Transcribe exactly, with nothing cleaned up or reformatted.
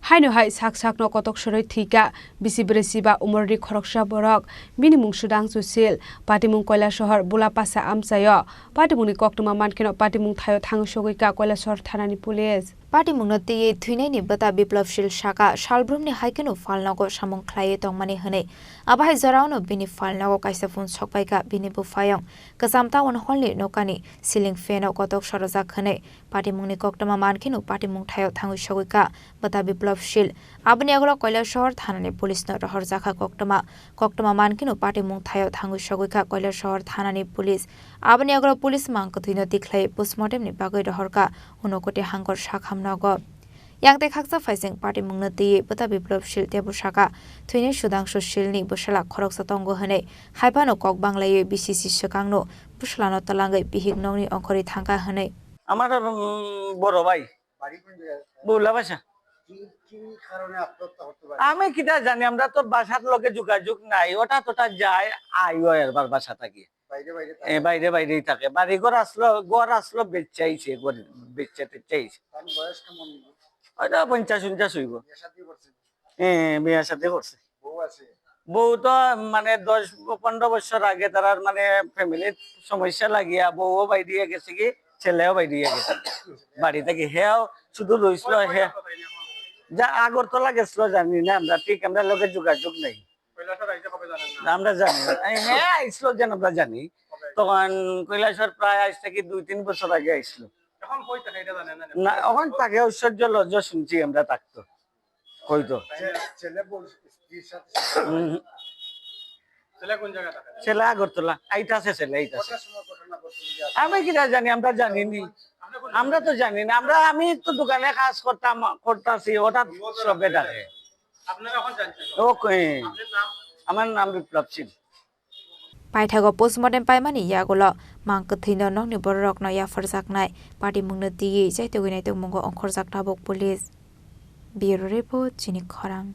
Haino hai sak sakno kotok soroi thwikha bisi bwrwi chiba umorni khoroksa borok. Bini mung Sudang Sushil, patimung Koilasahar Bulapasa amchaio. Patimungni koktwma mankheno patimung thaio thangwi sogwikha Koilasahar thanani police. Patimungno twiwi thwinaini bwta Biplobshil sakha, salbrumni hai kheno phalnogo samung khlaiwi tongmani hwnwi. Abo hai joraono bini phalnogo kaisa phone sokpaikha bini buphaiyung. Kwcham town hallni nokani ceiling fan-o kotok sorojak hwnwi. Patimungni koktwma mankheno patimung thaio thangwi sogwikha bwta Biplobshil. Aboni agro Koilasahar thanani police-no rohorjakha koktwma. Koktwma mankheno patimung thaio thangwi sogwikha Koilasahar thanani police. Aboni agro police mang kwthwino tikhlai postmortem-ni bagwi rohorkha Unokoti Hangkor sakham nogo. Yang tei khaksa phaising patimungno twiwi bwta Biplobshil teibo sakha, thwinai Sudang Sushilni bwsala khoroksa tongo hwnwi, haiphano kok banglaiwi B C C swkangno bwsalano twlangwi bihik nokni ongkhorwi thangkha hwnwi. আমার উম, বড় ভাই। বাড়ি কোন জায়গায়? বউলা বাসা। কি কি কারণে আত্মহত্যা করতে পারে? আমি কিতা জানি, আমরা তো বাসার লগে যোগাযোগ নাই। ওটা তোটা যায়, আইও একবার বাসা থাকি। বাইরে বাইরে এ, থাকে। বাইরে বাইরেই থাকে। বাড়ি ঘর আসলো, ঘর আসলো, বেচাইছে, ঘর বেচা টেচাইছে। তার বয়স কেমন? হয়তো পঞ্চাশ উনচাশ হইব। বিয়ে শাদী করছে? হ্যাঁ, বিয়ে শাদী করছে। বউ আছে? বউ তো মানে দশ পনেরো বছর আগে তারার মানে ফ্যামিলির সমস্যা লাগিয়া বউও বাইরে গেছে কি, ছেলেও বাইরে গেছে। বাড়ি থেকে হেও শুধু রইছিল, হে যা আগরতলা গেছিল জানি না আমরা, ঠিক আমরা লগে যোগাযোগ নেই। কৈলাসহর আইছে কবে জানেন না? আমরা জানি না। এই, হ্যাঁ, আইছিল যেন আমরা জানি। কবে? তখন কৈলাসহর প্রায় আজ থেকে দুই তিন বছর আগে আইছিল। এখন কই থাকে এটা জানেন না? না, এখন থাকে ঐশ্বর্য লজ্জ শুনছি আমরা থাকতো। হয়তো। ছেলে, ছেলে বল, স্ত্রীর সাথে হুম। ছেলে কোন জায়গায় থাকে? ছেলে আগরতলা, আইতাছে ছেলে, আইতাছে। কটার সময় ঘটনা ঘটলো যে আপনি আমি কিতা জানি, আমরা জানিনি। আপনি কোন আমরা তো জানি না, আমরা, আমি তো দোকানে কাজ করতাম, করতাছি, হঠাৎ সবে ডাকে। আপনারা এখন জানছেন? ওকে। আপনার নাম? আমার নাম বিপ্লব Singh. Paithago postmortem paimani yagulo mang kwthwino nokni bororokno yapharjaknai patimungno twiwi chaitogwi naitokmungo ongkhorjak tabuk police. Bureau report, chini khorang.